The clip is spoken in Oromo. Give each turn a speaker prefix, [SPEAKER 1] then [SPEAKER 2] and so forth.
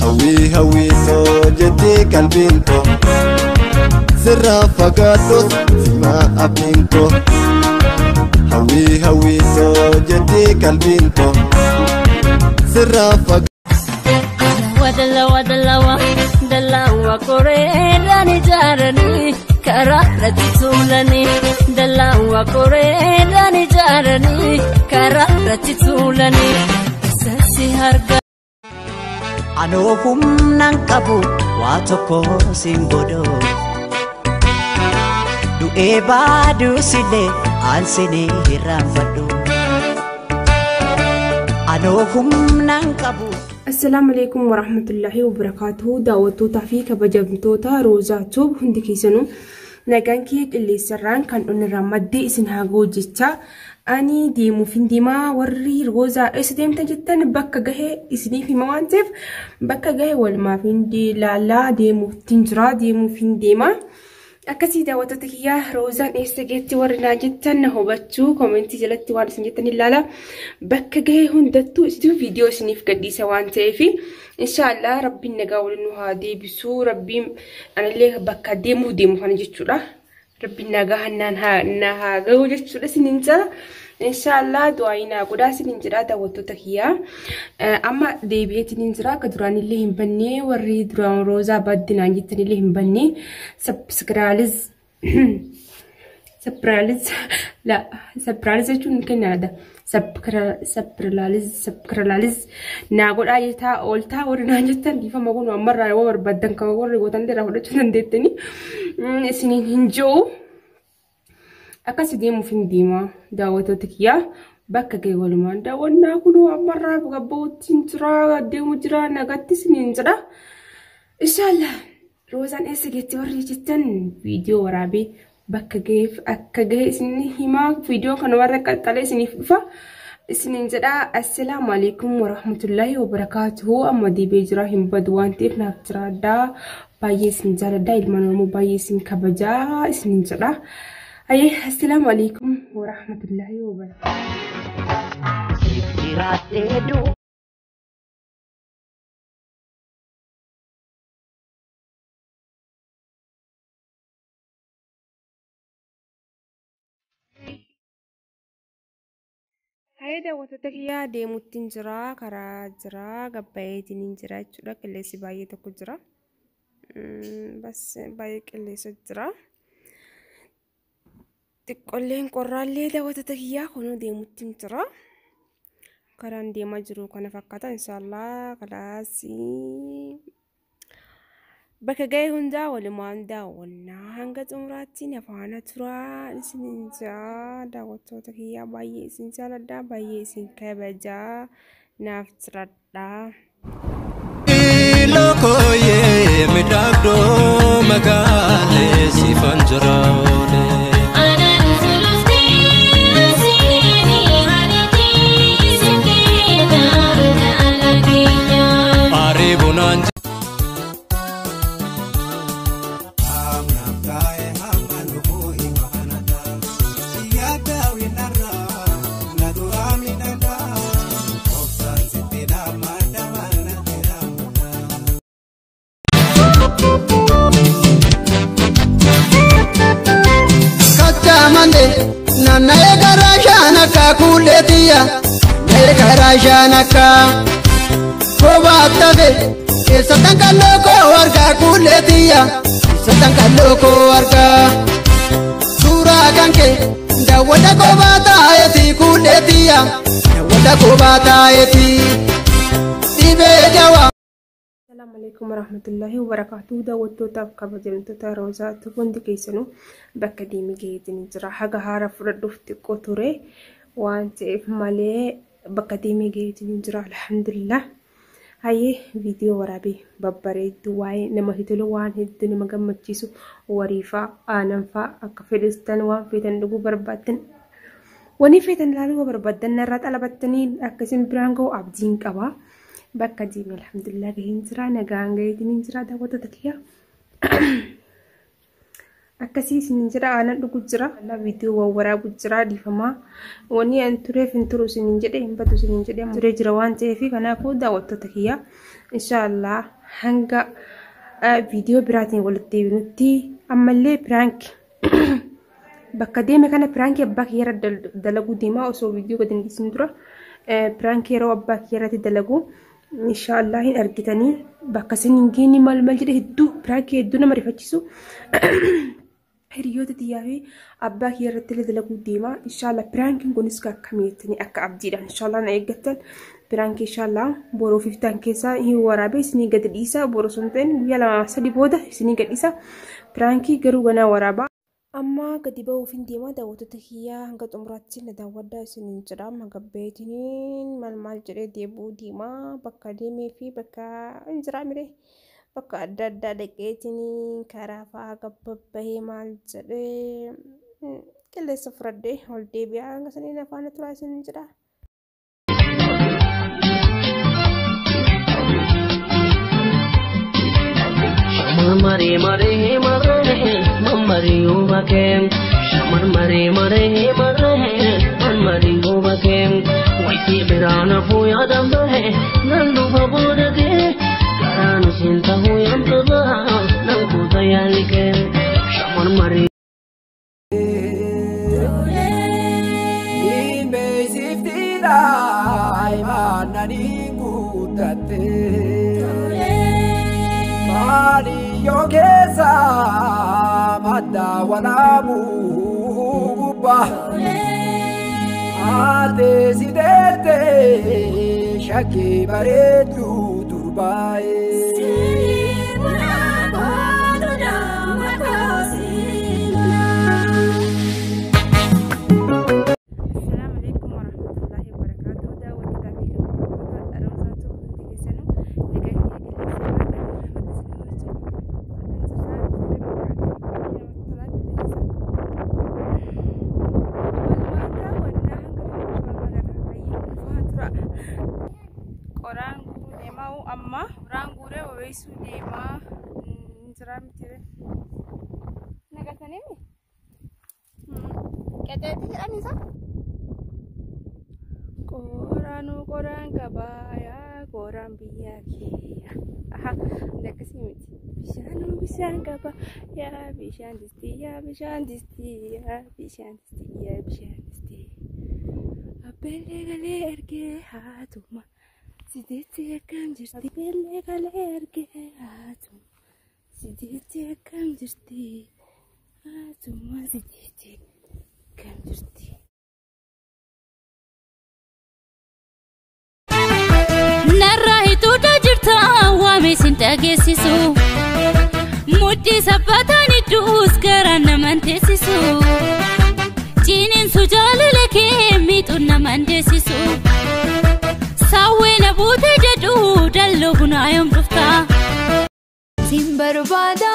[SPEAKER 1] Hawwii hawwiitoo jettee qalbiin koo sirraa fagaadhus simaa abdiin koo. Hawwii hawwiitoo jettee qalbiin koo sirraa fagaadhus.
[SPEAKER 2] Dalawa dalawa dalawa koreedhaan ijaaranii karaa irratti tuulanii dalawa koreedhaan ijaaranii karaa irratti tuulanii sassi harka.
[SPEAKER 3] Anoo humnaan qabu waa tokko siin godhu. Du'ee baaduusillee aansinii hirraanfadhu. Anoo humnaan qabu.
[SPEAKER 4] Assalaamu alaikum warahmatullahi wabarakaatuhu. Daawwattootaa fi kabajamtoota Roozaa Tuub hundi keessanuu nagaan kiyya qilleensarraan kan dhunirraa maddee isin haa ga'u jecha ani deemuuf hin deemaa warri Roozaa eessa deemta jettan bakka gahee isiniif hima waan ta'eef bakka gahee walumaaf hin laallaa deemuuf hin jira deemuuf hin deema. Akkasii daawwattoota kiyyaa Roozaan eessa geetti warri naa jettan na hubachuu koomentii jalatti waan isin jettan ilaala. Bakka gahee hundattuu isitu viidiyoo isiniif gadhiisa waan ta'eef inshaallah rabbiin nagaa waliin nu haa deebisuu rabbiin anallee bakka deemuuf deemu kana jechuudha. Rabbiin nagaa hannaan haa na haa gahu jechuudha isiniin jira. Inshaallah du'aa naa godhaa isiniin jedha daawwattoota kiyyaa. Amma deebi'eetiin hin jira akka duraanillee hin bannee warri duraan Roozaa baddinaan jettanillee hin bannee sabskraalis sabskraalis la sabskraalis jechuun kennaadha. Sabskraalis sabskraalis naa godhaa jettaa ooltaa warri naan jettan dhiifama kun ammarraa yoo barbaaddan kan warri gootan irraa fudhachuu dandeettanii isiniin hin jiru. Akkasii deemuuf hin deema daawwattoota kiyyaa bakka gahee walumaan daawwannaa kunuu ammarraa gabbootti hin jira deemu jira nagaatti isiniin jedha. Inshaallah Roozaan eessa geetti warri jettan viidiyoo waraabee bakka gaheef akka gahe isin himaa viidiyoo kana warra qaxxalee isiniif dhufa. Isiniin jedha assalaamu alaikum warahmatullahi wabarakaatuhu amma deebi'ee jira hin badu waan ta'eef naaf jiraadhaa baay'ee isin jaaladha ilmaan oromoo baay'ee isin kabajaa isiniin jedha. Ayyee assalaamu alaikum warahmatullahi wabarakaatuhu.
[SPEAKER 3] Siif jiraadhee du'u.
[SPEAKER 4] Hayyee daawwattoota kiyyaa deemuutti hin jira karaa jira gabbaa'eetiin hin jira jechuudha qilleensi baay'ee tokko jira. Bas baay'ee qilleensa jira. Xiqqolleen qorraallee daawwattoota kiyyaa kunuu deemuutti hin jira. Karaan deemaa jiru kana fakkaata inshaallah kalaasii. Bakka gahee hundaa walumaan daawwannaa hanga xumuraatti na faana turaa isiniin jaa daawwattoota kiyyaa baay'ee isin jaaladha baay'ee isin kabajaa naaf jiradha.
[SPEAKER 1] Lokoyee miidhagdoo magaalee siifan jira oolee. Arii bunaan.
[SPEAKER 5] Naanna'ee karaa shaanakka kuuleetiyya naanna'ee karaa shaanakka kophaa tafe keessattan kalloo koo argaa kuuleetiyya keessattan kalloo koo argaa suuraa kan kee daawwata kophaa taa'eeti kuuleetiyya daawwata kophaa taa'eeti dhibee jawaa.
[SPEAKER 4] Assalaamu alaikum warahmatullahi wabarakaatuhu daawwattootaaf kabajamtoota Roozaa hundi keessanuu bakka deemee gaheetiin jira. Haga haara fudhadhuuf xiqqoo ture waan ta'eef malee bakka deemee gaheetiin jira alhamdulillah. Hayyee viidiyoo waraabee babbareedduu waa'ee namatti tolu waan hedduu nama gammachiisu wariifaa aananfaa akka fedhistan waan feetan dhuguu barbaaddan wanni feetan ilaaluu barbaaddan narraa xalabattanii akkasiin biraan ga'u abdiin qaba. Bakka deeme alhamdulillah gaheen jira nagaan gaheetiin hin jira daawwattoota kiyya. Akkasii isin jira aanan dhugu jira. Allah viidiyoo waraabu jira dhiifamaa. Wanni an tureef hin turu isin jedhe hin badu isin jedhe turee jira waan ta'eef kanaafuu daawwattoota kiyya inshaallah hanga viidiyoo biraatiin walitti deebinutti ammallee piraanki bakka deeme kana piraankii abbaa kiyya irra dalaguu deemaa osoo viidiyoo gadi hin dhiisin dura piraankii yeroo abbaa kiyya irratti dalagu inshaallah hin argitanii bakka isin hin geenye maal maal jedhe hedduu piraankii hedduu nama rifachiisu hiriyoota xiyyaa fi abbaa kiyya irratti illee dalaguu deema. Inshaallah piraankiin kunis akkamii jettanii akka abdiidhaan inshaallah na eeggattan piraankii inshaallah boroo fiftaan keessaa hin waraabee isinii gadi dhiisa boroo sun ta'in guyyaa 2-3 booda isinii gadi dhiisa piraankii garuu ganaa waraabaa. Amma gadi ba'uuf hin deema daawwattoota kiyyaa hanga xumuraatti na daawwadhaa isiniin jedha. Magabbeetiniin maal maal jedhee deebi'uu deema bakka deemee fi bakka hin jiraa mire. Bakka adda addaa dhaqeetiin karaa fa'aa gabbabbahee maal jedhee qilleensa fudhadhee ol deebi'aa hanga saniin afaan turaa isiniin jedha.
[SPEAKER 6] Mare mare mare mare ubake shaman mare mare mare mare ubake waisi birana fuya dambe nandu baburage karanu sinta huyam taba nanku tayalike shaman mare
[SPEAKER 1] Nimbe siftida imanani guutate Maaliyo keessa madda walaabuu gubbaa Ate si deette shakkii bareedduu durbaa'ee.
[SPEAKER 4] Assalamu alaikum warahmatullahi wabarakatuh. Daawwattoota fi kabajamtoota Roozaa hundi keessanuu nagaan Qoraan guuruu deemaa amma qoraan guuree bobeessuu deemaa jira miti nagatanii qaxeetti jedhan isa qoraanuu qoraan qabaa qoraan biyyaa kiyya aha akkasii miti bishaanuu bishaan qaba yaa bishaan distii yaa bishaan distii yaa bishaan distii yaa bishaan distii abbeellee galee ergee haatuma sideetti akkam jirti abbeellee galee ergee haatuma sideetti akkam jirti haatuma sideetti akkam jirti.
[SPEAKER 2] Narraa hituudha jirta waamee sin dhageessisu mudhii sabbataan idduus garaan naman teessisu ciniinsu jaalala kee miixuun naman deessisu saawwee na buute jedhu dalloo bunaa yoom dhufta.
[SPEAKER 7] Sin barbaada